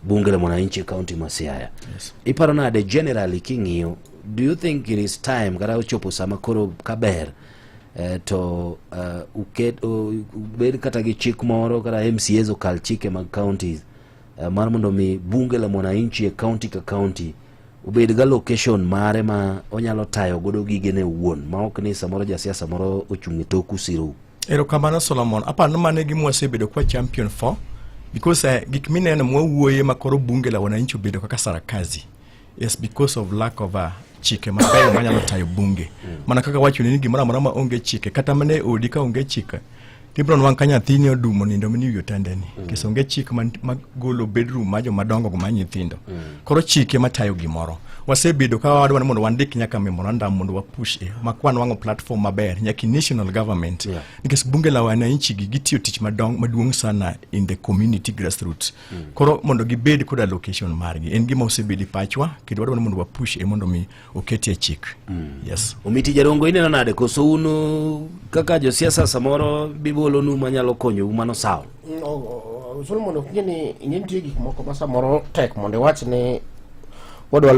Bunge la Mwananchi e county ma Siaya. Iparo nade generally king'iyo, do you think it is time kata ochopo sama koro kaber to uket ubed kata gi chik moro kata MCAs okal chike mag counties mar mondo mi Bunge la Mwananchi e county ka county obed ga location mare ma onyalo tayo godo gigene owuon, ma ok ni samoro jasiasa moro ochung' e toku sirou? Erokamano, Solomon. Aparo ni mano e gima wasebedo kwa champion for because gik mineno mwawuoye ma koro Bunge la Wananchi obedo kaka sarakazi yes because of lack of chike mabeyo manyalo tayo bunge. Mana kaka wachoni ni gimoro amora ma onge chike, kata mana e odi ka onge chike, tibiro nwang' ka nyathini odumo nindo mani wi otandani nikech onge chik magolo bedroom ma jomadongo go ma nyithindo. Koro chike matayo gimoro wasebedo ka wadwa ni mondo wandik nyaka memorandum mondo wapush e ma kwanwang'o platform maber nyaka national government nikech Bunge la Wananchi gi gitiyo tich maduong' sana in the community grassroots. Koro mondo gibed kod allocation margi en gima osebedo e pachwa kendo wadwa ni mondo wapush e mondo mi oketie chik, yes. Omiti Jarongo, ineno nade? Koso un kaka josiasa samoro bibolonu manyalo konyou mano sawa? Solomon, ok ing'e ni ing'e nitie gik moko ma samoro tek mondo iwach ni wadwaro.